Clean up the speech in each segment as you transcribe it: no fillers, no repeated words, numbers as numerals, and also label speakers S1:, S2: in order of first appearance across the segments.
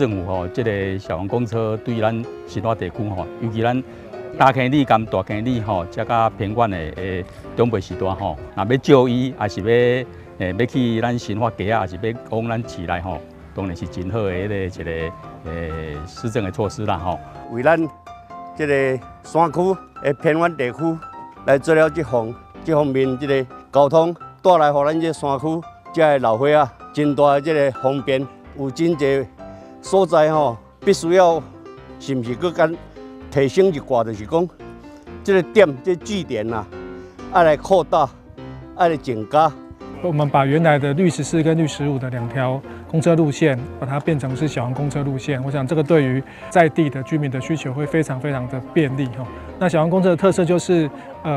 S1: 政府吼，這个小黃公車對咱新化地區吼，尤其咱大坑里佮大坑里吼，遮較偏遠的長輩時代吼，若欲就醫，抑是欲欲去咱新化街仔，抑是欲往咱市內吼，當然是真好的彼个一个施政的措施啦吼。
S2: 為咱這个山區的偏遠地區來做了這方面這个交通，帶來予咱這山區遮的老歲仔真大的這个方便，有真濟所在吼，必須要是毋是閣較提升一寡，就是講這个點這個據點啊，愛來擴大，愛來增加。
S3: 我們把原來的綠14跟綠15的兩條公車路線，把它變成是小黃公車路線。我想這個對於在地的居民的需求會非常非常的便利哈。那小黃公車的特色就是，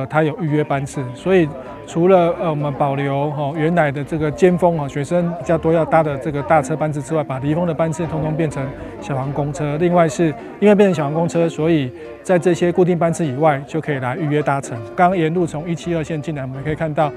S3: 它有預約班次，所以除了我們保留哈原來的這個尖峰啊學生比較多要搭的這個大車班次之外，把離峰的班次通通變成小黃公車。另外是因為變成小黃公車，所以在這些固定班次以外就可以來預約搭乘。剛沿路從172線進來，我們可以看到，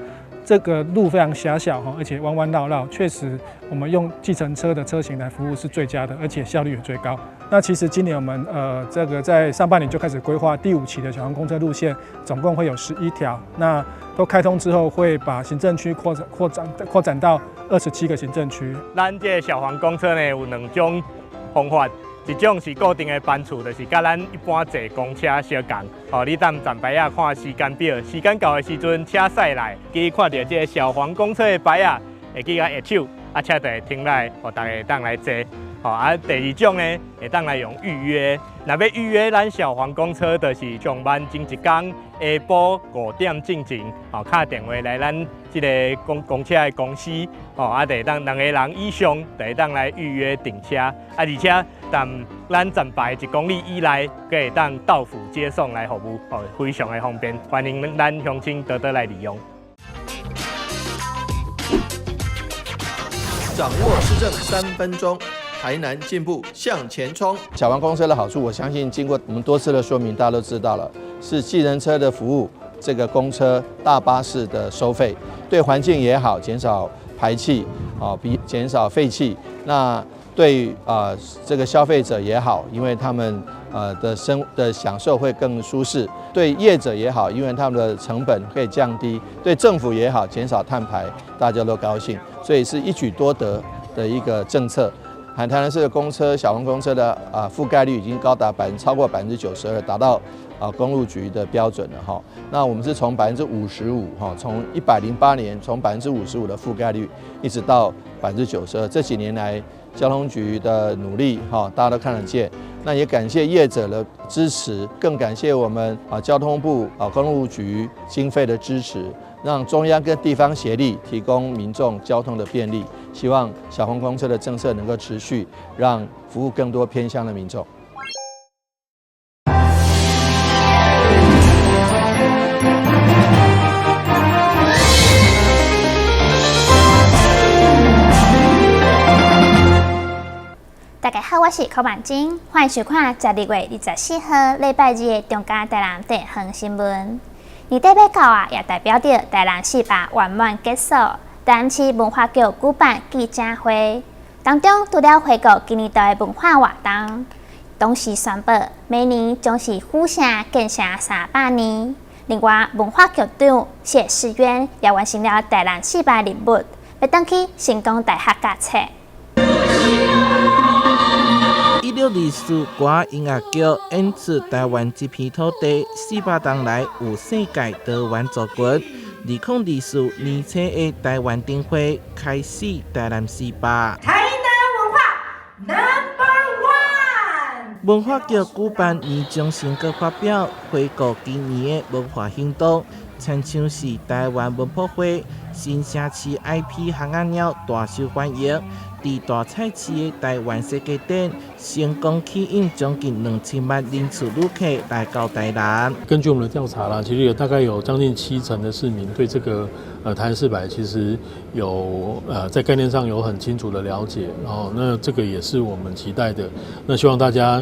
S3: 這個路非常狹小哈，而且彎彎繞繞，確實我們用計程車的車型來服務是最佳的，而且效率也最高。那其實今年我們這個在上半年就開始規劃第五期的小黃公車路線，總共會有11條。那都開通之後，會把行政區擴展擴展擴展到27個行政區。
S4: 咱這个小黃公車呢有兩種方法，一種是固定的班次，就是佮咱一般坐公車相仝。哦，你踮站牌仔看時間表，時間到的時陣，車駛來，記看著這个小黃公車的牌仔，會記共揮手，啊，車就會停來，予大家會當來坐。吼，啊，第二種呢，會當來用預約。若欲預約咱小黃公車，就是上班前一工下晡5點進前，吼，敲電話來咱這个公車的公司，吼，啊，就會當兩個人以上，就會當來預約訂車。啊，而且踮咱站牌1公里以內，閣會當到府接送來服務，吼，非常的方便，歡迎咱鄉親多多來利用。
S5: 掌握施政3分鐘。台南進步向前衝。
S6: 小黃公車的好處，我相信經過我們多次的說明，大家都知道了，是計程車的服務，這個公車、大巴士的收費，對環境也好，減少排氣，啊，比減少廢氣。那對啊，這個消費者也好，因為他們的生的享受會更舒適；對業者也好，因為他們的成本可以降低；對政府也好，減少碳排，大家都高興，所以是一舉多得的一個政策。台南市的公車、小黃公車的覆蓋率已經高達超過92%，達到公路局的標準了哈。那我們是從55%哈，從108年從55%的覆蓋率，一直到92%，這幾年來交通局的努力哈，大家都看得見。那也感謝業者的支持，更感謝我們交通部公路局經費的支持，讓中央跟地方協力，提供民眾交通的便利。希望小黃公車的政策能夠持續，讓服務更多偏鄉的民眾。
S7: 大家好，我是柯萬金，歡迎收看12月24號禮拜日的中嘉台南地方新聞。年底欲到啊，也代表著台南四罷圓滿結束。台南市文化局舉辦記者會，當中除了回顧今年度的文化活動，同時宣布明年將是府城建城300年。另外，文化局長謝世淵也完成了台南四罷任務，欲轉去成功大學教冊。
S8: 1624歌音樂劇演出台灣這片土地，400冬來有世界多元族群。2024年初的台灣燈會開始台南四罷。
S9: 台南文化 Number One。
S8: 文化局舉辦年終成果發表，回顧今年的文化行動，親像是台灣文博會新城市 IP 蜂仔鳥大受歡迎。佇大菜市的台灣設計展，成功吸引將近2000萬人次旅客來到台南。
S10: 根據我們的調查啦，其實有大概有將近7成的市民對這個台南四百其實有在概念上有很清楚的了解，哦，那這個也是我們期待的。那希望大家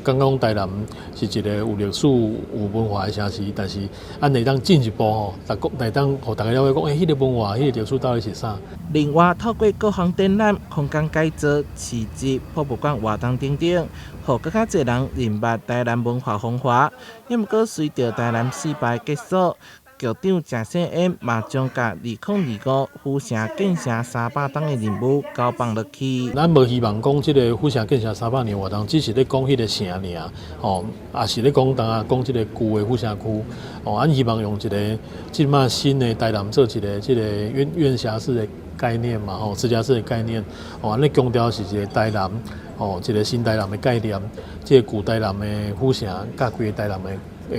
S10: 剛剛台南是一個有歷史、有文化的城市，但是按會當進一步吼，大國會當予大家了解講，彼個文化、彼個歷史到底是啥？
S8: 另外，透過各項展覽、空間改造、市集、博物館活動等等，予閣較濟人認捌台南文化風華。也毋過，隨著台南四百結束，局長鄭世恩嘛將共2025府城建城300冬的任務交棒落去。
S10: 咱無希望講這个府城建城300年活動，只是咧講彼个城爾，吼，也是咧講當下講這个舊的府城區，哦，咱希望用一个這馬新的台南做一个這个院轄市的概念嘛，吼，直轄市的概念，哦，咱咧強調是一个台南，哦，一个新台南的概念，這个舊台南的府城佮規个台南的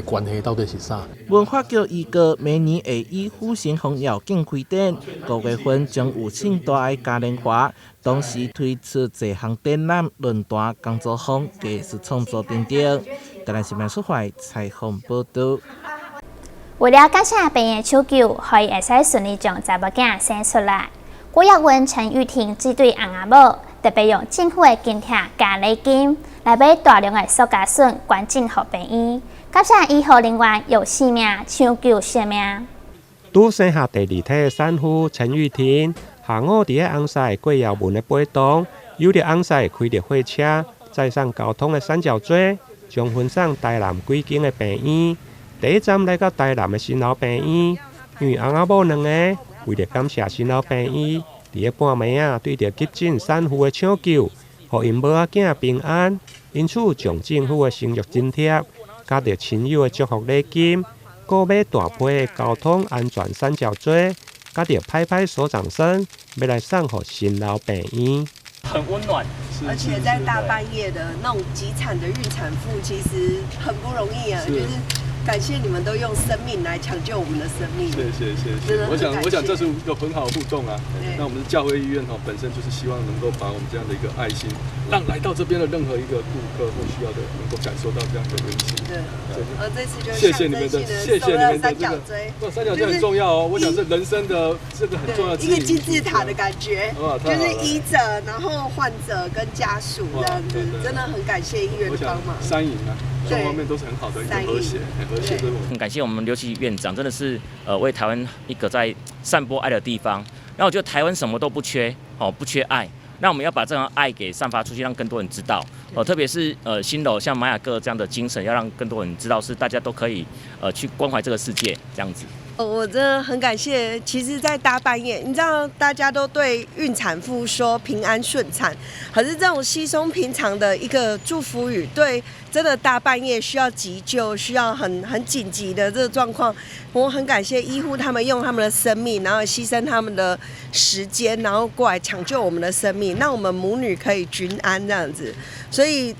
S10: 關係到底是啥？
S8: 文化局預告明年會以府城風耀景開展，5月份將有盛大的嘉年華，同時推出濟項展覽、論壇、工作坊、藝術創作等等。台南新聞出發採訪報導。
S7: 為了感謝病院搶救，予伊會使順利將查某囝生出來。郭耀文、陳玉婷這對翁仔某特別用政府的津貼佮禮金來買大量的蘇家筍捐贈予病院，感謝醫護人員用生命搶救生命。
S11: 拄生下第二胎的產婦陳玉婷，下午佇咧翁婿郭耀文的陪同，由著翁婿開著貨車，載上交通的三角錐，將分送台南幾間的病院。第一站來到台南的新樓病院，因為翁仔某兩個為著感謝新樓病院，佇咧半暝仔對著急診產婦的搶救，予𪜶母仔囝平安，因此將政府的生育津貼，佮著親友的祝福禮金，購買大批的交通安全三角錐，佮著拍拍手掌聲，欲來送予新樓病院。
S12: 很溫暖，
S13: 而且在大半夜的那種急產的孕產婦，其實很不容易啊，就是感謝你們都用生命來搶救我們的生命。
S12: 謝謝謝謝，我想這是一個很好的互動啊。那我們的教會醫院哈，本身就是希望能夠把我們這樣的一個愛心，讓來到這邊的任何一個顧客或需要的，能夠感受到這樣的溫馨。
S13: 對，而這次就
S12: 謝謝你們的，謝謝你們的這個，三角錐很重要哦。我想是人生的這個很重要
S13: 的一個金字塔的感覺，就是醫者，然後患者跟家屬這樣子，真的很感謝醫院的幫忙。
S12: 三贏啊，雙方面都是很好的一個和諧，很和諧。
S14: 很感謝我們劉奇院長，真的是為台灣一個在散播愛的地方。那我覺得台灣什麼都不缺，哦，不缺愛。那我們要把這種愛給散發出去，讓更多人知道。哦，特別是新樓像馬雅各這樣的精神，要讓更多人知道，是大家都可以去關懷這個世界這樣子。
S13: 我真的很感謝。其實，在大半夜，你知道，大家都對孕產婦說平安順產，可是這種稀鬆平常的一個祝福語，對真的大半夜需要急救、需要很緊急的這個狀況，我很感謝醫護他們用他們的生命，然後犧牲他們的時間，然後過來搶救我們的生命，讓我們母女可以均安這樣子。所以，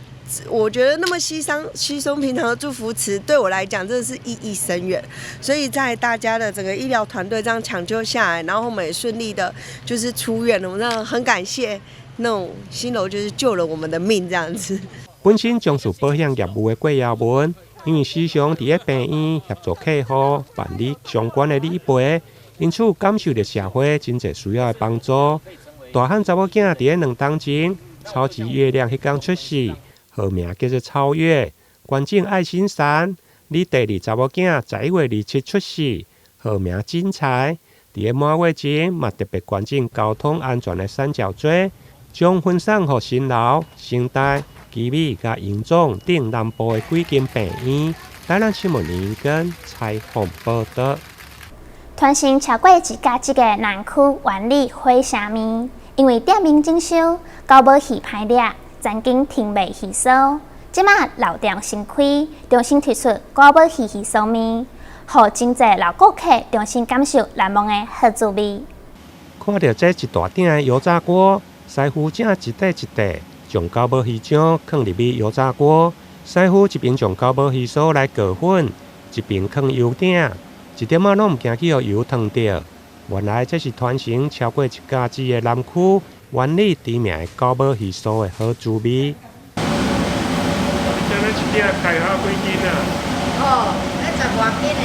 S13: 我覺得那麼稀鬆平常的祝福詞，對我來講真的是意義深遠。所以在大家的整個醫療團隊這樣搶救下來，然後我們也順利的，就是出院了。我真的很感謝那種新樓，就是救了我們的命這樣子。
S11: 本身從事保險業務的郭耀文，因為時常佇咧病院協助客戶辦理相關的理賠，因此感受著社會真濟需要的幫助。大漢查某囝佇咧2冬前，超級月亮彼工出世，號名叫做超越，捐贈愛心傘。你第二查某囝11月27出世，號名精彩。佇咧滿月前嘛特別捐贈交通安全的三角錐，將分送予新樓、成大、奇美佮榮總等南部的幾間病院。台南新聞林根採訪報導。
S7: 傳承超過一甲這个南區萬里火城麵，因為店面整修，九母魚歹掠，曾經停賣魚酥。這馬老店新開，重新推出九母魚魚酥麵，予真濟老顧客重新感受難忘的好滋味。
S11: 看著這一大鼎的油炸鍋，師傅正一塊一塊將九母魚漿囥入去油炸鍋。師傅一邊將九母魚酥來裹粉，一邊囥油鼎，一點仔攏毋驚去予油燙著。原來這是傳承超過一甲子的南區萬里知名的九母魚酥的好滋味。件大概幾斤啊？
S15: 哦，彼十外斤的。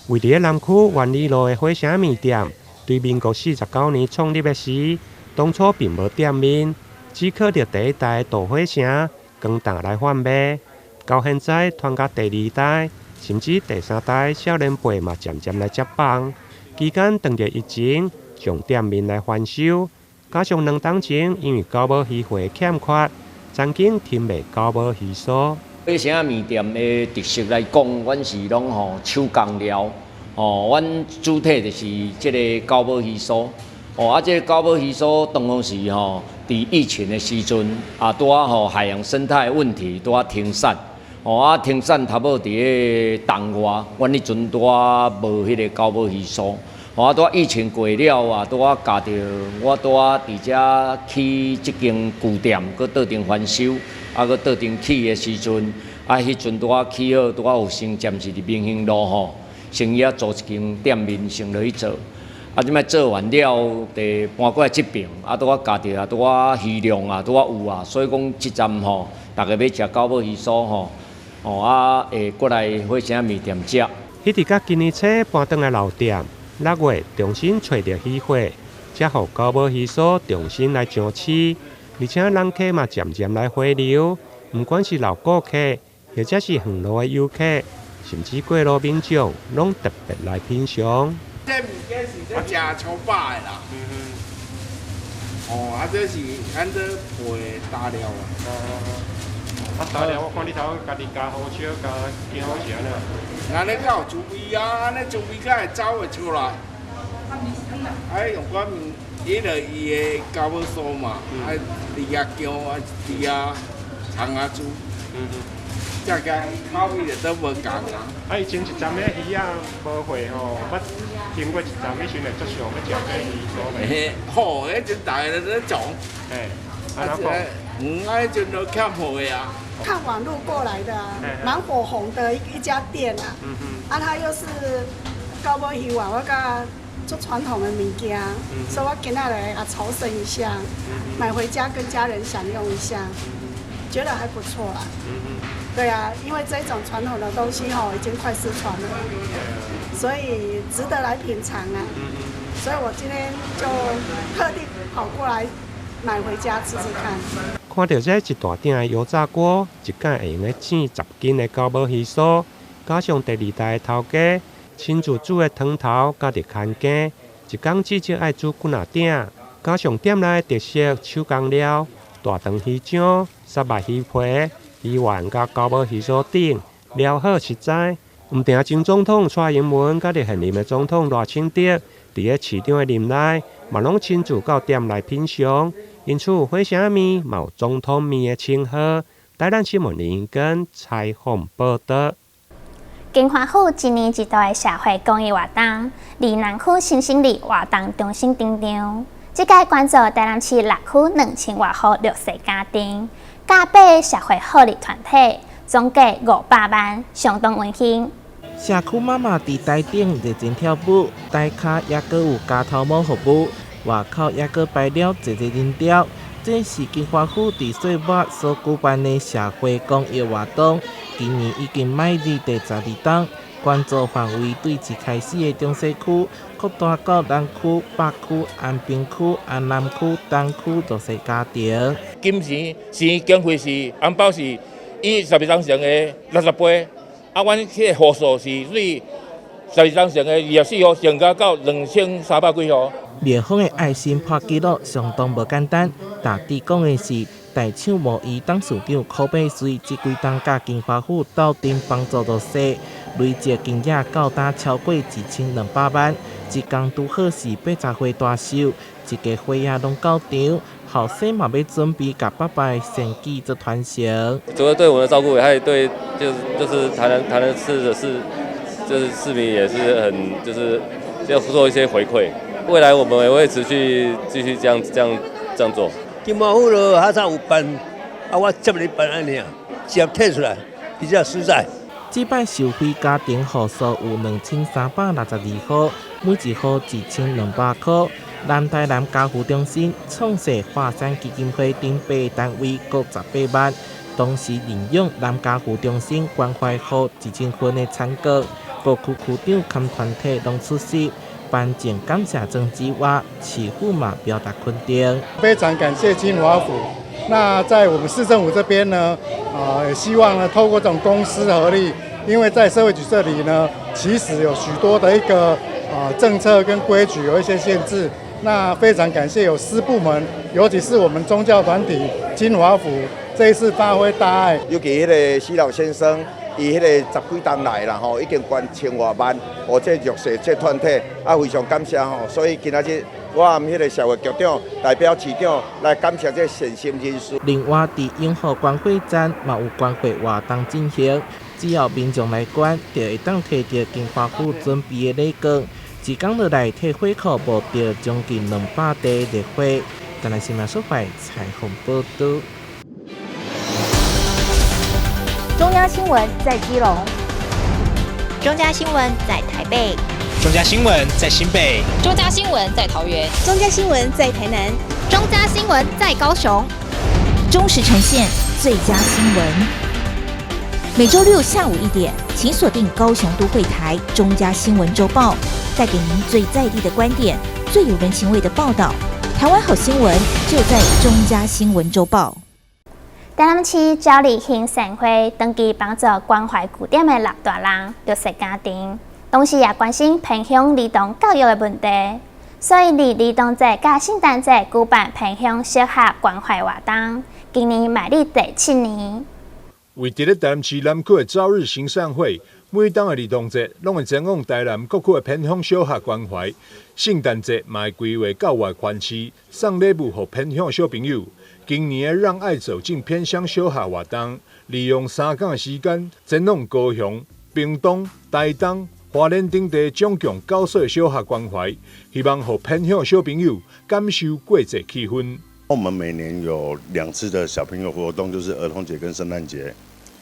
S11: 位佇咧南區萬里路的火城麵店，對民國49年創立的時，當初並無店面，只靠著第一代的杜火城光擔來販賣。到現在傳到第二代，甚至第三代少年輩嘛，漸漸來接棒。期間當著疫情，將店面來翻修，加上2冬前因為狗母魚貨欠缺，曾經停賣狗母魚酥。
S16: 火城麵店的特色來講，阮是攏吼手工料，吼，阮主體就是這个狗母魚酥，吼啊，這个狗母魚酥當時吼，佇疫情的時陣，啊，拄仔吼海洋生態問題拄仔停產，吼啊停產頭尾佇个冬外，阮彼陣拄仔無彼个狗母魚酥，吼啊拄仔疫情過了啊，拄仔共著我拄仔佇遮起這間舊店，閣倒轉翻修。啊，閣倒轉起的時陣，啊，彼陣拄仔起好，拄仔有先暫時佇民興路吼，先去遐租一間店面，先落去做。啊，這擺做完了，就搬過來這爿，啊，拄仔共著啊，拄仔魚量啊，拄仔有啊，所以講這站吼，逐家欲食狗母魚酥吼，吼啊會過來火城麵店食。
S11: 一直到今年初搬轉來老店，6月重新揣著魚貨，才予狗母魚酥重新來上市。而且人客嘛漸漸來回流，毋管是老顧客，或者是遠路的遊客，甚至過路民眾，攏特別來品嘗。
S17: 這物件是咧食粗飽的啦。哦，啊，這是按這配大料啊。
S11: 哦哦哦。啊，大料我看你頭家己加胡椒、加薑是按怎？
S17: 按呢較有滋味啊，按呢滋味才會走會出來。啊，用寡麵，伊就伊的狗母酥嘛，啊，佇遐薑啊，佇遐蔥仔珠。這個口味就都無仝啊。
S11: 啊，以前一站的魚仔無貨吼，捌經過一站，彼時會足想欲食這魚酥袂？
S17: 嘿，好，彼陣逐家都咧講。
S11: 嘿，按怎講？
S17: 嗯，啊，彼陣都欠貨的啊。
S18: 看網路過來的，蠻火紅的一家店啊。啊，他又是狗母魚丸，我佮做傳統的物件，所以我今仔來啊朝聖一下，買回家跟家人享用一下，覺得還不錯啦。對啊，因為這種傳統的東西吼已經快失傳了，所以值得來品嘗啊。所以我今天就特地跑過來買回家吃吃看。
S11: 看著這一大鼎的油炸鍋，一工會用得煎10斤的狗母魚酥，加上第二代的頭家親自煮的湯頭，佮著牽羹，一工至少愛煮幾若鼎。加上店內特色手工料、大腸魚漿、虱目魚皮、魚丸佮狗母魚酥等，料好實在。毋定前總統蔡英文佮著現任的總統賴清德，佇咧市長的任內，嘛攏親自到店內品嘗。因此，火城麵嘛有總統麵的稱號。台南新聞林根採訪報導。
S7: 金華府一年一度的社會公益活動，佇南區新生里活動中心登場。這屆關注台南市六區2000外戶弱勢家庭，佮八个社會福利團體，總計500萬，相當溫馨。
S8: 社區媽媽佇台頂熱情跳舞，台跤猶閣有加頭毛服務，外口猶閣擺了濟濟人潮。這是金華府佇歲末所舉辦的社會公益活動，今年已經邁入第12冬。關注範圍對一開始的中西區，擴大到南區、北區、安平區、安南區、東區弱勢家庭。
S19: 金錢生經費是紅包是以十二冬成的60倍，啊，阮彼个戶數是對十二冬成的24戶增加到2300幾戶。
S8: 妙方的愛心破紀錄相當無簡單，大致講的是大廠無疑董事長柯百瑞這幾冬佮金華府鬥陣幫助弱勢，累積金額到達超過1200萬，一工拄好是80歲大壽，一家伙仔攏到場，後生嘛欲準備共爸爸的善舉做傳承。
S20: 除了對我們的照顧，還對就是台南市的市，就是市民也是很就是要做一些回饋。未來我們也會持續繼續這樣做。
S21: 金華府咯，較早有辦，啊，我接來辦按呢，直接退出來比較實在。
S8: 這擺受惠家庭戶數有2362戶，每一戶1200箍。南台南家扶中心、創世華山基金會等八个單位各18萬，同時領養南家扶中心關懷予1000份的餐具，各區區長兼團體攏出席，頒贈感謝狀之外，市府嘛表達肯定。
S1: 非常感謝金華府。那在我們市政府這邊呢，也希望呢透過這種公私合力，因為在社會局這裡呢，其實有許多的一個政策跟規矩有一些限制。那非常感謝有私部門，尤其是我們宗教團體金華府，這一次發揮大愛。
S22: 尤其彼个許老先生，伊彼个十幾冬來啦吼，已經捐千外萬，予這弱勢這團體，啊非常感謝吼。所以今仔日我和彼个社會局長代表市長來感謝這善心人士。
S8: 另外，佇永和關懷站嘛有關懷活動進行，只要民眾來捐，就會當提著金華府準備的禮券，一工落來提火鍋募著將近200袋熱火。台南新聞所採訪報導。
S23: 中央新聞在基隆，
S24: 中嘉新聞在台北，
S25: 中嘉新聞在新北，
S26: 中嘉新聞在桃園，
S27: 中嘉新聞在台南，
S26: 中嘉新聞在高雄。
S23: 忠實呈現最佳新聞。每週六下午1點，請鎖定高雄都會台中嘉新聞週報，帶給您最在地的觀點，最有人情味的報道。台灣好新聞就在中嘉新聞週報。
S7: 台南市朝日行善會長期幫助關懷據點的老大人、弱勢家庭，同時也關心偏鄉兒童教育的問題，所以佇兒童節佮聖誕節舉辦偏鄉小學關懷活動，今年邁入第七年。
S28: 位佇咧台南市南區的朝日行善會，每冬的兒童節攏會前往台南各區的偏鄉小學關懷。聖誕節嘛會規劃到外縣市送禮物予偏鄉小朋友。今年的讓愛走進偏鄉小學活動，利用3工的時間，前往高雄、屏東、台東、花蓮等地總共9所小學關懷，希望予偏鄉小朋友感受過節氣氛。
S29: 我們每年有2次的小朋友活動，就是兒童節跟聖誕節。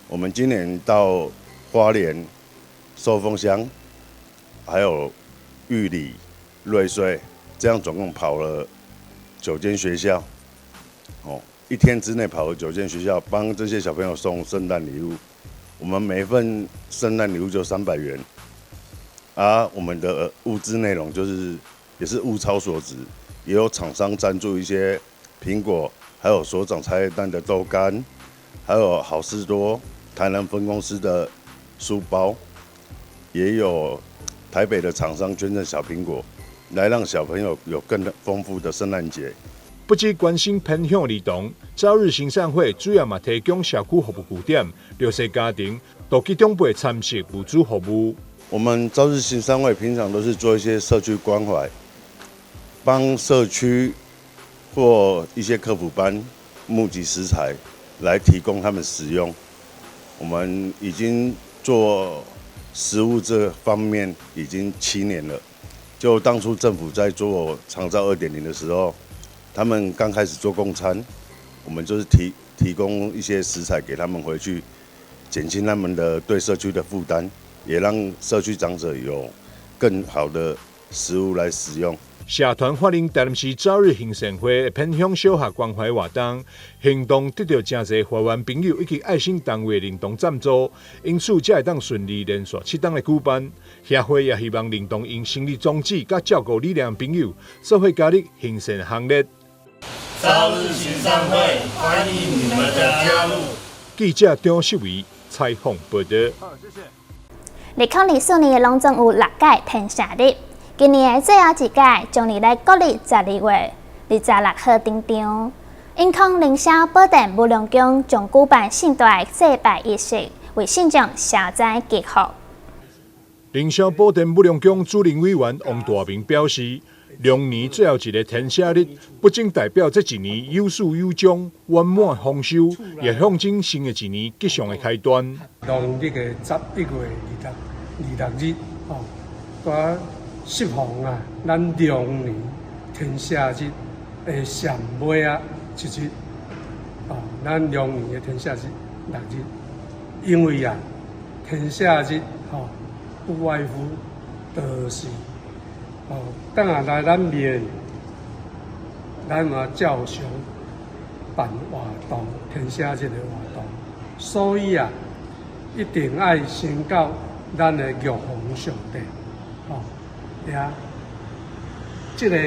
S29: 我們今年到花蓮、壽豐鄉，還有玉里、瑞穗，這樣總共跑了9間學校。哦，一天之內跑了9間學校，幫這些小朋友送聖誕禮物。我們每一份聖誕禮物就300元。啊，我們的物資內容就是也是物超所值，也有廠商贊助一些蘋果，還有所長茶葉蛋的豆乾，還有好市多台南分公司的書包，也有台北的廠商捐贈小蘋果，來讓小朋友有更豐富的聖誕節。
S28: 不只關心偏鄉兒童，朝日行善會主要嘛提供社區服務據點、弱勢家庭、獨居長輩餐食物資服務。
S29: 我們朝日行善會平常都是做一些社區關懷，幫社區或一些課輔班募集食材來提供他們使用。我們已經做食物這方面已經7年了。就當初政府在做長照2.0的時候，他們剛開始做供餐，我們就是提供一些食材給他們回去，減輕他們的對社區的負擔，也讓社區長者有更好的食物來使用。
S28: 社團法人台南市朝日行善會的偏鄉小學關懷活動行動，得到誠濟華員朋友以及愛心單位認同贊助，因此才會當順利連續7冬的舉辦。協會也希望認同𪜶成立宗旨佮照顧理念朋友，做伙加入行善行列。
S30: 朝日行善會歡迎你們的加入。
S28: 記者張秀維採訪報道。
S7: 好，謝謝。2024年攏總有六屆天赦日，今年的最後一屆將佇咧國曆12月26號登場。永康凌霄寶殿武龍宮將舉辦盛大的祭拜儀式，為信眾消災祈福。
S28: 凌霄寶殿武龍宮主任委員王大明表示，龍年最後一个天赦日，不僅代表這一年有始有終、圓滿豐收，也象徵新的一年吉祥的開端。
S31: 農曆的11月26日，吼，拄適逢啊，咱龍年天赦日的上尾仔一日，哦，咱龍年的天赦日六日，因為啊，天赦日吼，不外乎就是。哦，轉下來咱面咱嘛照常辦活動，天赦日的活動。所以啊，一定愛先到咱的玉皇上帝，吼，遐，這个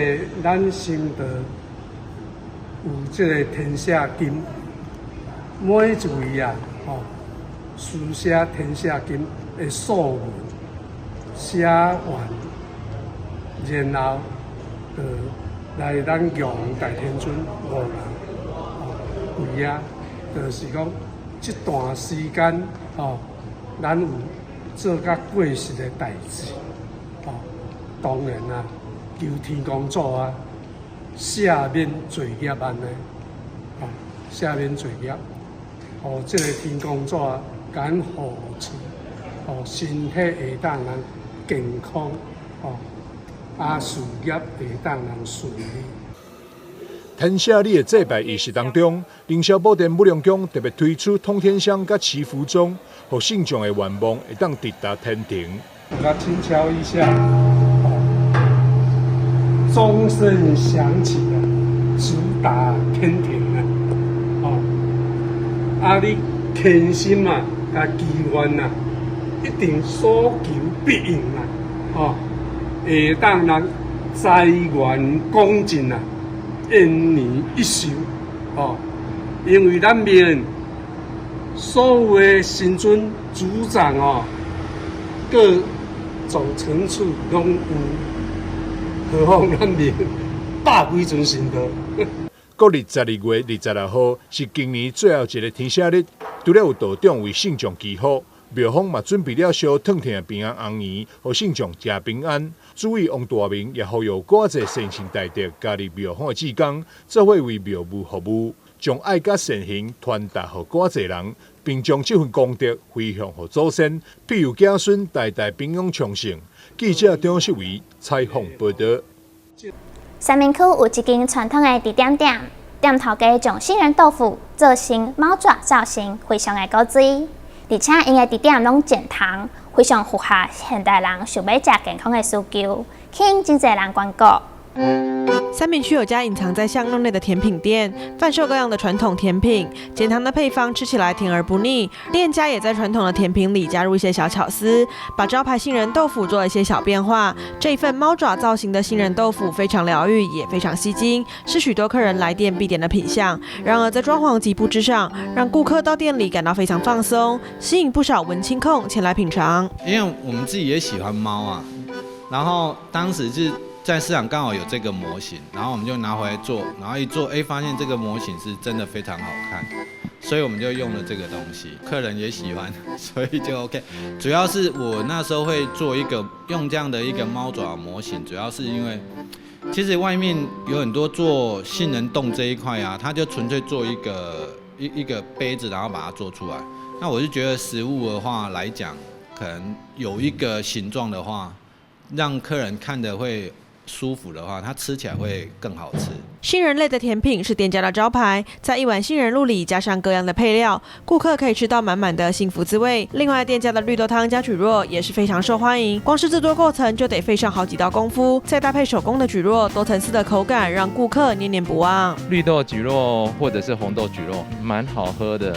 S31: 咱先得有這个天赦金，每一位啊，吼，書寫天赦金的素文，寫完，然後就來咱玉皇大天尊五人，吼，跪遐，就是講這段時間，吼，咱有做甲過失的代誌，吼，當然啊，求天公祖啊，赦免罪孽按呢，吼，赦免罪孽，予這个天公祖啊，共咱護持，予身體會當人健康，吼，啊事業會當人順利。
S28: 天赦日的祭拜儀式當中，凌霄寶殿武龍宮特別推出通天香佮祈福鐘，予信眾的願望會當直達天庭。
S31: 我輕敲一下，鐘聲響起啊，直達天庭啊！哦，啊你虔心啊，共祈願啊，一定所求必應啊！哦，會當人財源廣進啊，延年益壽哦。因為咱廟所有的神尊主掌哦，各種層次攏有，何況咱廟百幾尊神道。
S28: 國曆12月26號是今年最後一个天赦日，除了有道長為信眾祈福，廟方嘛準備了燒燙燙的平安紅圓，予信眾食平安。主委王大明也呼籲閣濟善行大德加入廟方的志工，做伙為廟務服務，將愛佮善行傳達予閣濟人，並將這份功德回向予祖先，庇佑子孫代代平安昌盛。記者張世維採訪報導。
S7: 三民區有一間傳統的甜點店，店頭家將杏仁豆腐做成貓爪造型，非常的古錐。而且𪜶的甜點攏減糖，非常符合現代人想欲食健康的需求，吸引真濟人光顧。
S2: 三民區有家隱藏在巷弄內的甜品店，販售各樣的傳統甜品，減糖的配方吃起來甜而不膩。店家也在傳統的甜品裡加入一些小巧思，把招牌杏仁豆腐做了一些小變化。這一份貓爪造型的杏仁豆腐非常療癒，也非常吸睛，是許多客人來店必點的品項。然而在裝潢及佈置上，讓顧客到店裡感到非常放鬆，吸引不少文青控前來品嘗。
S3: 因為我們自己也喜歡貓啊，然後當時是在市場剛好有這個模型，然後我們就拿回來做，然後一做，哎，發現這個模型是真的非常好看，所以我們就用了這個東西，客人也喜歡，所以就 OK。主要是我那時候會做一個用這樣的一個貓爪模型，主要是因為其實外面有很多做杏仁凍這一塊啊，他就純粹做一個杯子，然後把它做出來。那我就覺得食物的話來講，可能有一個形狀的話，讓客人看的會舒服的話，它吃起來會更好吃。
S2: 杏仁類的甜品是店家的招牌，在一碗杏仁露裡加上各樣的配料，顧客可以吃到滿滿的幸福滋味。另外，店家的綠豆湯加蒟蒻也是非常受歡迎，光是製作過程就得費上好幾道功夫，再搭配手工的蒟蒻，多層次的口感讓顧客念念不忘。
S4: 綠豆蒟蒻或者是紅豆蒟蒻，蠻好喝的，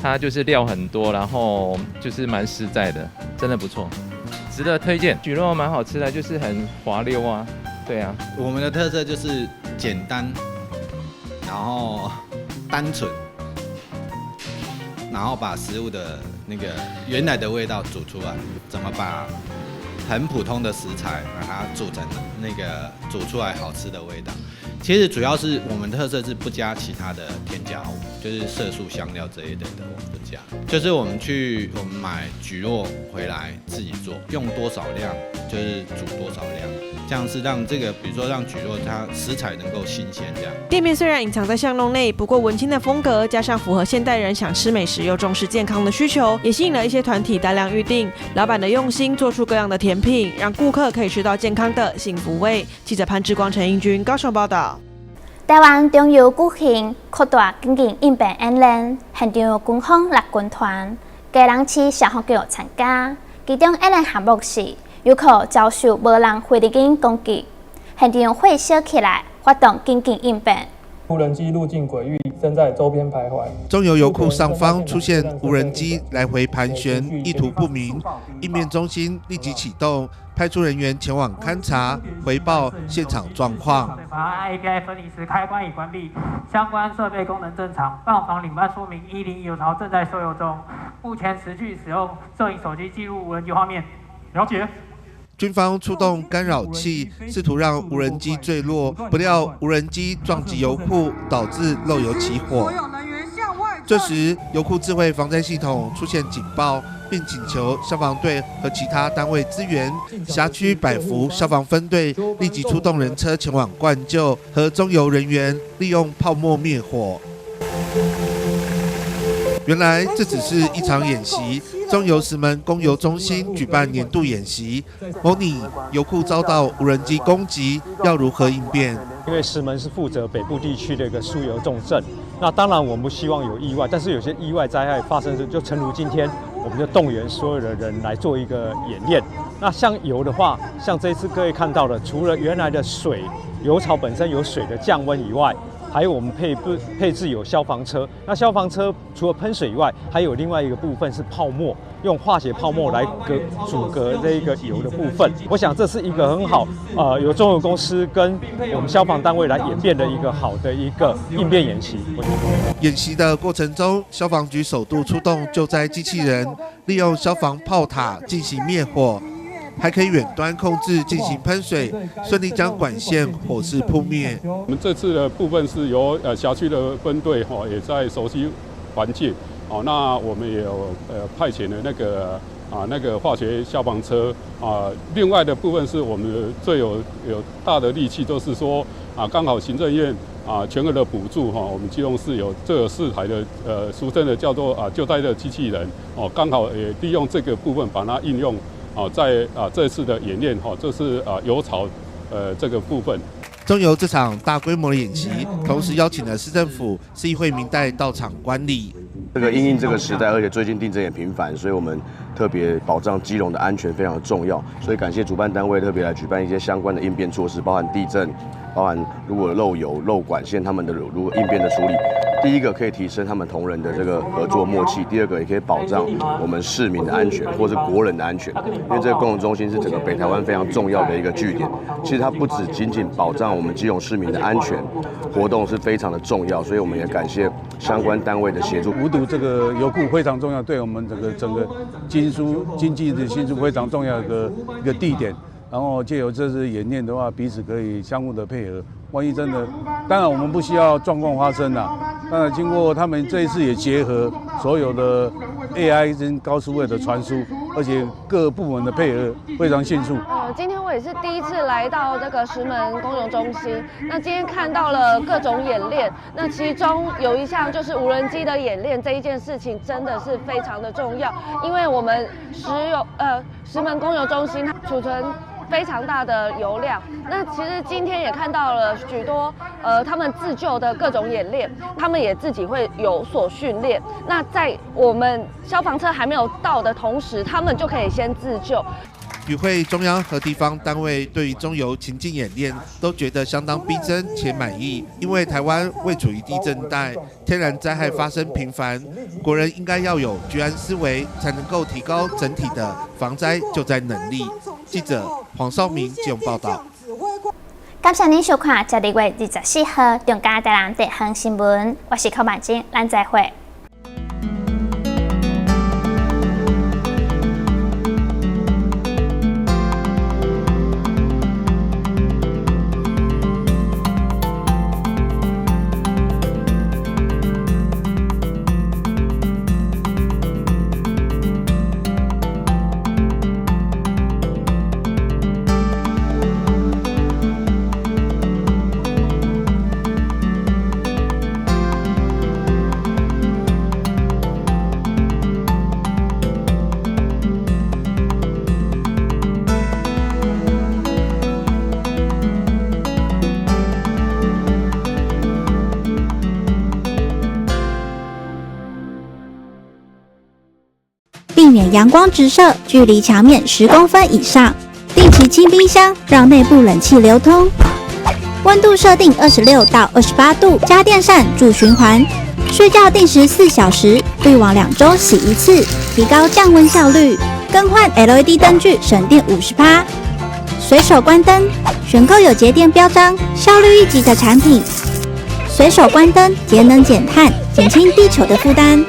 S4: 它就是料很多，然後就是蠻實在的，真的不錯。值得推薦，蒟蒻蠻好吃的，就是很滑溜啊，對啊。
S3: 我們的特色就是簡單，然後單純，然後把食物的那個原來的味道煮出來，怎麼把很普通的食材把它煮成那個煮出來好吃的味道。其實主要是我們特色是不加其他的添加物，就是色素、香料這一類的我們不加。就是我們買蒟蒻回來自己做，用多少量就是煮多少量，這樣是讓這個，比如說讓蒟蒻它食材能夠新鮮這樣。
S2: 店面雖然隱藏在巷弄內，不過文青的風格加上符合現代人想吃美食又重視健康的需求，也吸引了一些團體大量預定。老闆的用心做出各樣的甜品，讓顧客可以吃到健康的幸福味。記者潘志光、陳英軍高雄報道。
S7: 台灣中油舉行擴大緊急應變演練，現場有軍方六軍團、基隆市消防局參加。其中演練項目是有可遭受無人飛行機攻擊，現場火燒起來，發發動緊急應變。
S5: 無人機路徑軌域正在周邊徘徊。
S6: 中油油庫上方出現無人機來回盤旋，意圖不明。應變中心立即啟動，派出人員前往勘查，回報現場狀況。
S9: 防 API 分離時開關已關閉，相關設備功能正常。泵房領班說明101油槽正在收油中，目前持續使用攝影手機記錄無人機畫面。了解。
S6: 軍方出動干擾器，試圖讓無人機墜落，不料無人機撞擊油庫，導致漏油起火。這時，油庫智慧防災系統出現警報，並請求消防隊和其他單位支援。轄區百福消防分隊立即出動人車前往灌救，和中油人員利用泡沫滅火。原來這只是一場演習。中油石門供油中心舉辦年度演習，模擬油庫遭到無人機攻擊，要如何應變？
S10: 因為石門是負責北部地區的一個輸油重鎮，那當然我們不希望有意外，但是有些意外災害發生時，就誠如今天，我們就動員所有的人來做一個演練。那像油的話，像這一次各位看到的，除了原來的水油槽本身有水的降溫以外，還有我們配置有消防車，那消防車除了噴水以外，還有另外一個部分是泡沫，用化學泡沫來阻隔這個油的部分。我想這是一個很好，由中油公司跟我們消防單位來演變的一個好的一個應變演習。
S6: 演習的過程中，消防局首度出動救災機器人，利用消防炮塔進行滅火。還可以遠端控制進行噴水，順利將管線火勢撲滅。
S12: 我們這次的部分是由轄區的分隊哈，也在熟悉環境哦。那我們也有派遣的那個化學消防車啊。另外的部分是我們最有大的力氣，就是說啊，剛好行政院啊全額的補助哈，我們基隆市有這有4台的俗稱的叫做啊救災的機器人哦，剛好也利用這個部分把它應用。在這次的演練哈，這是油槽這個部分。
S6: 中油這場大規模的演習，同時邀請了市政府、市議會民代到場觀禮。
S13: 這個因應這個時代，而且最近地震也頻繁，所以我們特別保障基隆的安全非常的重要。所以感謝主辦單位特別來舉辦一些相關的應變措施，包含地震，包含如果漏油、漏管線，他們的如果應變的處理。第一個可以提升他們同仁的這個合作默契，第二個也可以保障我們市民的安全，或是國人的安全。因為這個供油中心是整個北台灣非常重要的一個據點，其實它不只僅僅保障我們基隆市民的安全，活動是非常的重要，所以我們也感謝相關單位的協助。
S14: 無毒這個油庫非常重要，對我們整個經濟的經輸非常重要的一個地點。然後借由這次演練的話，彼此可以相互的配合。萬一真的，當然我們不需要狀況發生啦。當然經過他們這一次也結合所有的 AI 跟高數位的傳輸，而且各部門的配合非常迅速。
S15: 今天我也是第一次來到這個石門供油中心，那今天看到了各種演練，那其中有一項就是無人機的演練，這一件事情真的是非常的重要，因為我們石門供油中心儲存非常大的油量，那其實今天也看到了許多他們自救的各種演練，他們也自己會有所訓練。那在我們消防車還沒有到的同時，他們就可以先自救。
S6: 與會中央和地方單位對於中油情境演練都覺得相當逼真且滿意，因為台灣位處於地震帶，天然災害發生頻繁，國人應該要有居安思危，才能夠提高整體的防災救災能力。記者黃少明基隆報道。
S7: 感謝您收看12月24號中嘉台南地方新聞，我是柯曼菁，咱再會。
S16: 避免陽光直射，距離牆面10公分以上。定期清冰箱，讓內部冷氣流通。溫度設定26到28度，加電扇助循環。睡覺定時4小時，濾網2週洗一次，提高降溫效率。更換 LED 燈具省電50%。隨手關燈，選購有節電標章、效率一級的產品。隨手關燈，節能減碳，減輕地球的負擔。